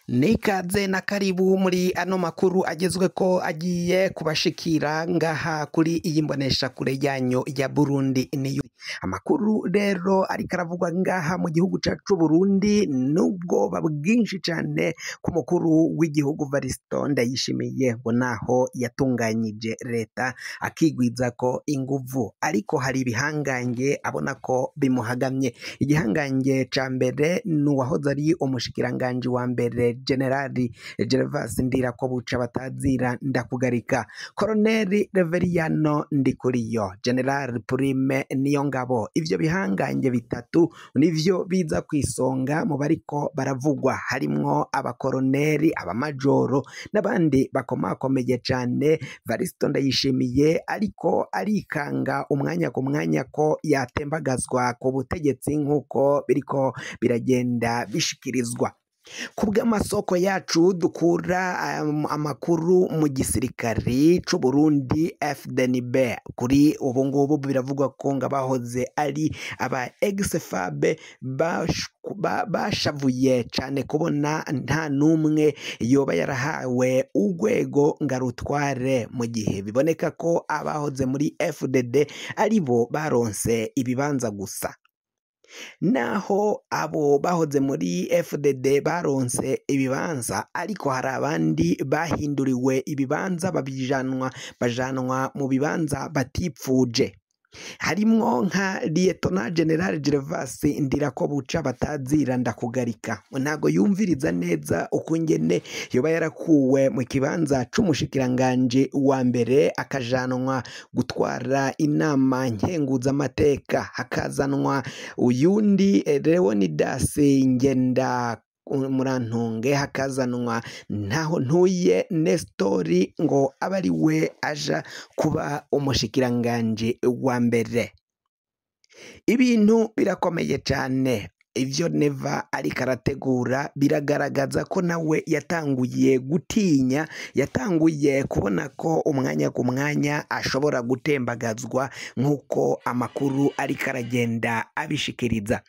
Nikaze na karibu muri ano makuru agezweko agiye kubashikira ngaha kuri iyi mboneshakure yanyu ya Burundi News. Amakuru rero ariko aravugwa ngaha mu gihugu cacu c'Uburundi n'ubwoba bwinshi cane ku mukuru w'igihugu Variston Ndayishimiye, ngo naho yatunganyije leta akigwizako inguvu, ariko hari ibihangange abona ko bimuhagamye. Igihangange ca mbere n'uwahoze ari umushikiranganji wa mbere Generali Gervas Ndirakobuca batazira ndakugarika, Koloneli Reveriyano Ndikuriyo, General Prime Niyongabo. Ivyo bihangange bitatu nivyo biza kw'isonga mu bariko baravugwa, harimwo abakoroneri, abamajoro n'abandi bakomakomeye cane. Variston Ndayishimiye ariko arikanga umwanya ku mwanya ko yatembagazwa ku butegetsi nk'uko biriko biragenda bishikirizwa. Kubw'amasoko yacu dukura amakuru mu gisirikari c'Uburundi FDNB, kuri ubu ngubu biravugwa ko ngo abahoze ari aba ex-FAB bashavuye cane kubona nta n'umwe yoba yarahawe urwego ngarutware, mu gihe biboneka ko abahoze muri FDD aribo baronse ibibanza gusa. Naho abo bahoze muri FDD baronse ibibanza, ariko hari abandi bahinduriwe ibibanza bajanwa mu bibanza batipfuje, harimwo nka Lieutenant General Gervas Ndirakobuca batazira ndakugarika. Ntago yumviriza neza ukungene yoba yarakuwe mu kibanza c'umushikiranganji wa mbere akajanwa gutwara inama nkenguzamateka, hakazanwa uyundi Leonidas Ngenda Murantunge, hakazanwa ntaho ntuye Nestori ngo abe ari we aja kuba umushikiranganji wa mbere. Ibintu birakomeye cane. Ivyo Neva ariko arategura biragaragaza ko nawe yatanguye gutinya, yatanguye kubona ko umwanya ku mwanya ashobora gutembagazwa nk'uko amakuru ariko aragenda abishikiriza.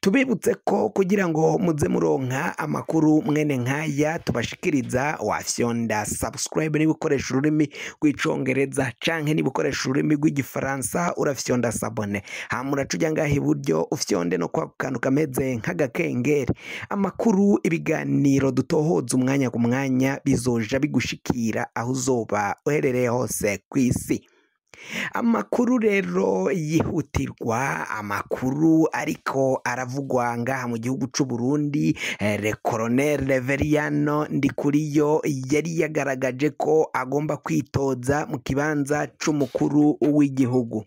Tubibutse ko kugira ngo muze muronka amakuru mwene nkaya tubashikiriza, wafyonda subscribe niba ukoresha ururimi rw'icongereza, canke niba ukoresha ururimi rw'igifaransa urafyonda s'abonner, hama uraca uja ngaha iburyo ufyonde no kwa kantu kameze nk'agakengeri. Amakuru, ibiganiro dutohoza umwanya ku mwanya bizoja bigushikira aho uzoba uherereye hose kw'isi. Amakuru rero yihutirwa, amakuru ariko aravugwa ngaha mu gihugu c'Uburundi, le Colonel Reveriyano Ndikuriyo yari yagaragaje ko agomba kwitoza mu kibanza c'umukuru w'igihugu.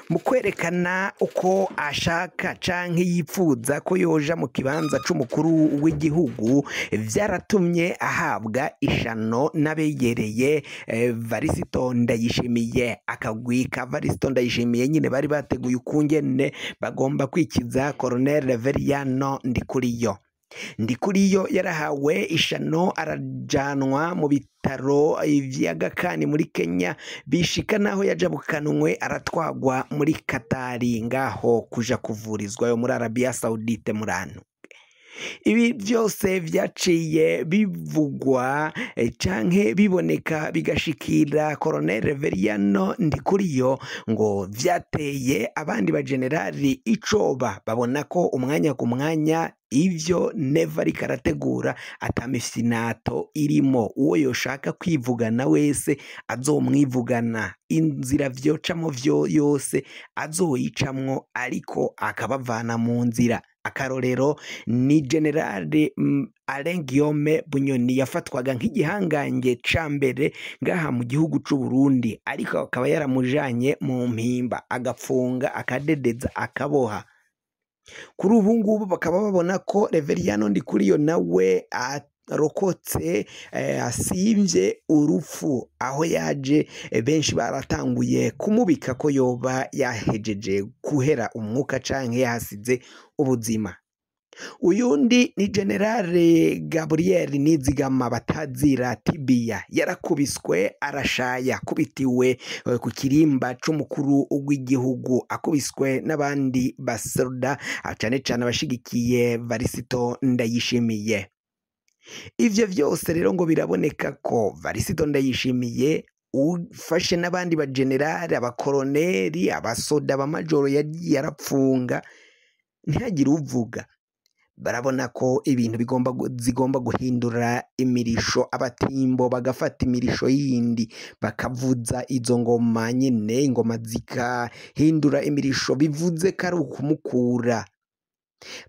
Mu kwerekana uko ashaka canke yipfuza ko yoja mu kibanza c'umukuru w'igihugu, vyaratumye ahabwa ishano n'abegereye Variston Ndayishimiye. Akagwi ka Variston Ndayishimiye nyine bari bateguye ukungene bagomba kwikiza Colonel Reveriyano Ndikuriyo. Ndikuriyo yarahawe ishano arajanwa mu bitaro vy'Aga Khan muri Kenya, bishika naho yajabukanwe aratwagwa muri Katari ngaho kuja kuvurizwayo muri Arabia Saudite murantu. Ibi vyose vyaciye bivugwa canke biboneka bigashikira Colonel Reveriyano Ndikuriyo, ngo vyateye abandi bagenerali icoba, babona ko umwanya ku mwanya ivyo Neva ariko arategura atamifyinato irimo, uwo yoshaka kwivugana wese azomwivugana, inzira vyocamwo vyo yose azoyicamwo, ariko akabavana mu nzira. Akarorero ni General Alain Guillaume Bunyoni yafatwaga nk'igihangange ca mbere ngaha mu gihugu c'Uburundi, ariko akaba yaramujanye mu mpimba agapfunga akadedeza akaboha. Kuri ubu ngubu bakaba babona ko Reveriyano Ndikuriyo nawe arokotse, asimvye urupfu, aho yaje benshi baratanguye kumubika ko yoba yahejeje guhera umwuka canke yahasize ubuzima. Uyundi ni Generale Gabriel Nizigama batazira Tibia, yarakubiswe arashaya, akubitiwe ku kirimba c'umukuru w'igihugu, akubiswe n'abandi basoda cane cane abashigikiye Varisito Ndayishimiye. Ivyo vyose rero ngo biraboneka ko Varisito Ndayishimiye ufashe n'abandi bajenerali, abakoroneri, abasoda, abamajoro yagiye arapfunga ntihagire uvuga. Barabona ko ibintu zigomba guhindura imirisho, abatimbo bagafata imirisho yindi bakavuza izo ngoma nyene, ingoma zigahindura imirisho, bivuze ko ari ukumukura.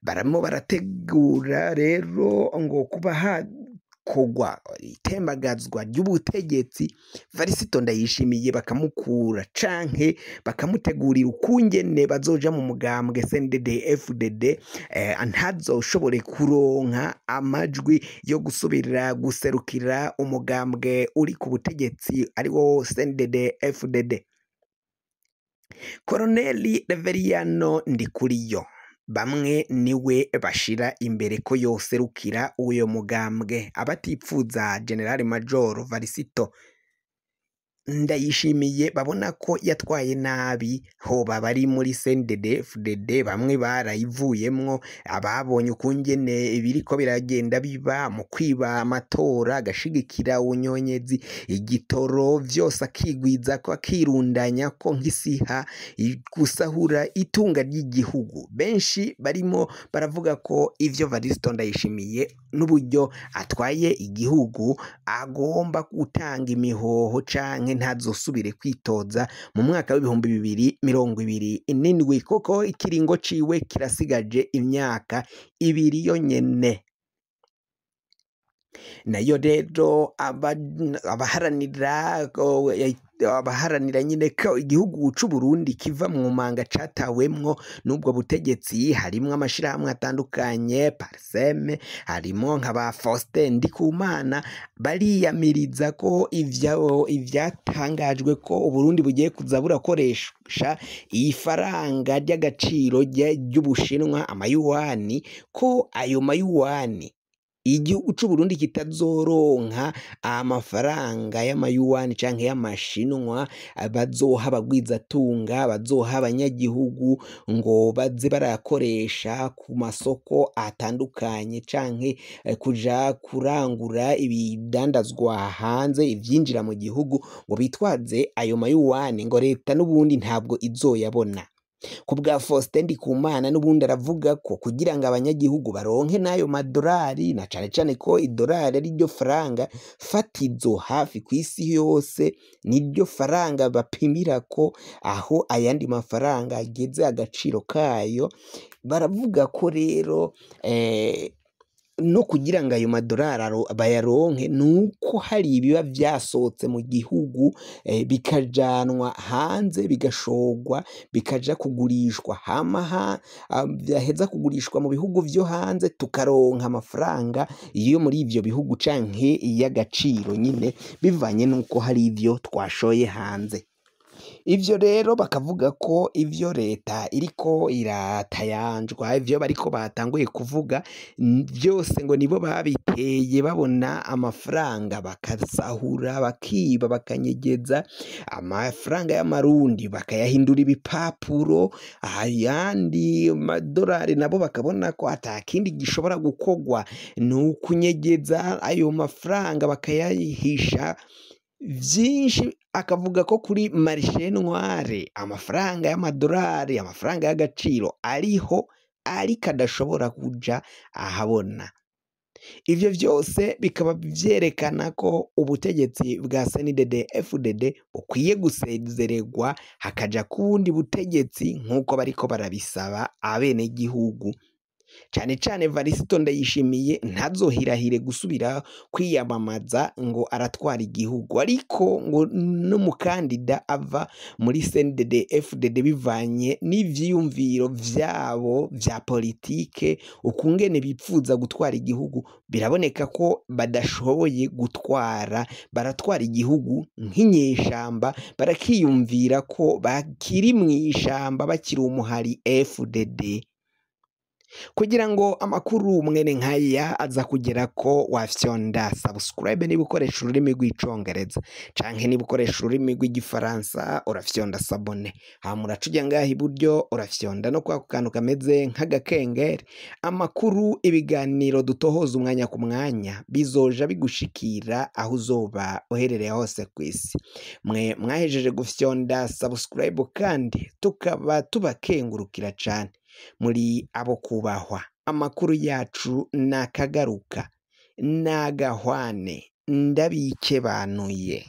Barimo barategura rero ngo kuba hakogwa itembagazwa ry'ubutegetsi, Varisito Ndayishimiye bakamukura canke bakamutegurira ukungene bazoja mu mugambwe CNDD FDD, ntazoshobore kuronka amajwi yo gusubira guserukira umugambwe uri ku butegetsi ari wo CNDD FDD. Koroneli Reveriyano Ndikuriyo bamwe niwe bashira imbere ko yoserukira uyo mugambwe, abatipfuza General Major Varisito Ndayishimiye babona ko yatwaye nabi, hoba bari muri CNDD FDD bamwe barayivuyemwo, ababonye ukungene ibiriko biragenda biba mu kwiba amatora, agashigikira ubunyonyezi, igitoro vyose akigwiza ko akirundanya ko nk'isiha gusahura itunga ry'igihugu. Benshi barimo baravuga ko ivyo Varisito Ndayishimiye n'uburyo atwaye igihugu agomba gutanga imihoho canke ntazosubire kwitoza mu mwaka w'2027, kuko ikiringo ciwe kirasigaje imyaka ibiri yonyene. Nayo rero abaharanira nyine ko igihugu c'u Burundi kiva mu manga catawemwo n'ubwo butegetsi, harimwo amashirahamwe atandukanye Parseme, harimo nka ba Faustin Ndikumana, bariyamiriza ko ivyatangajwe ko Uburundi bugiye kuza burakoresha ifaranga ry'agaciro ry'Ubushinwa, amayuwani, ko ayo mayuwani igihugu c'u Burundi kitazoronka amafaranga y'amayuwani canke y'amashinwa bazoha abagwizatunga, bazoha abanyagihugu ngo baze barayakoresha ku masoko atandukanye canke kuja kurangura ibidandazwa hanze, ivyinjira mu gihugu, ngo bitwaze ayo mayuwani, ngo leta n'ubundi ntabwo izoyabona. Ku bwa Faustin Ndikumana n'ubundi aravuga ko kugira ngo abanyagihugu baronke n'ayo madorari, na cane cane ko idorari ari ryo faranga fatizo hafi kw'isi yose, niryo faranga bapimirako aho ayandi mafaranga ageze agaciro kayo. Baravuga ko rero no kugira ngo ayo madorari bayaronke nuko hari ibiba vyasohotse mu gihugu, bikajanwa hanze, bigashorwa, bikaja kugurishwa, hama vyaheza kugurishwa mu bihugu vyo hanze tukaronka amafaranga yo muri ivyo bihugu canke y'agaciro nyine, bivanye nuko hari ivyo twashoye hanze. Ivyo rero bakavuga ko ivyo leta iriko iratayanjwa, ivyo bariko batanguye kuvuga vyose ngo nibo babiteye, babona amafaranga bakasahura, bakiba, bakanyegeza amafaranga y'amarundi bakayahindura ibipapuro, ayandi madorari nabo bakabona ko atakindi gishobora gukorwa ni ukunyegeza ayo mafaranga bakayahisha vyinshi. Akavuga ko kuri marché noire amafaranga y'amadorari, amafaranga y'agaciro ariho, ariko adashobora kuja ahabona. Ivyo vyose bikaba vyerekana ko ubutegetsi bwa CNDD FDD bukwiye gusezererwa hakaja kuwundi butegetsi nk'uko bariko barabisaba abenegihugu. Cane cane Varisito Ndayishimiye ntazohirahire gusubira kwiyamamaza ngo aratwara igihugu, ariko ngo n'umukandida ava muri CNDD FDD bivanye n'ivyiyumviro vyabo vya politike, ukungene bipfuza gutwara igihugu, biraboneka ko badashoboye gutwara, baratwara igihugu nk'inyeshamba, barakiyumvira ko bakiri mw'ishamba, bakiri umuhari FDD. Kugira ngo amakuru mwene nkaya aza kugera ko wafyonda subscribe niba ukoresha ururimi rw'icongereza, canke niba ukoresha ururimi rw'igifaransa urafyonda s'abonner, hama uraca uja ngaha iburyo urafyonda no kwako kantu kameze nk'agakengeri. Amakuru, ibiganiro dutohoza umwanya ku mwanya bizoja bigushikira aho uzoba uherereye hose kw'isi. Mwe mwahejeje gufyonda subscribe kandi tukaba tubakengurukira cane, muri abo kubahwa. Amakuru yacu nakagaruka, nagahwane, ndabikebanuye.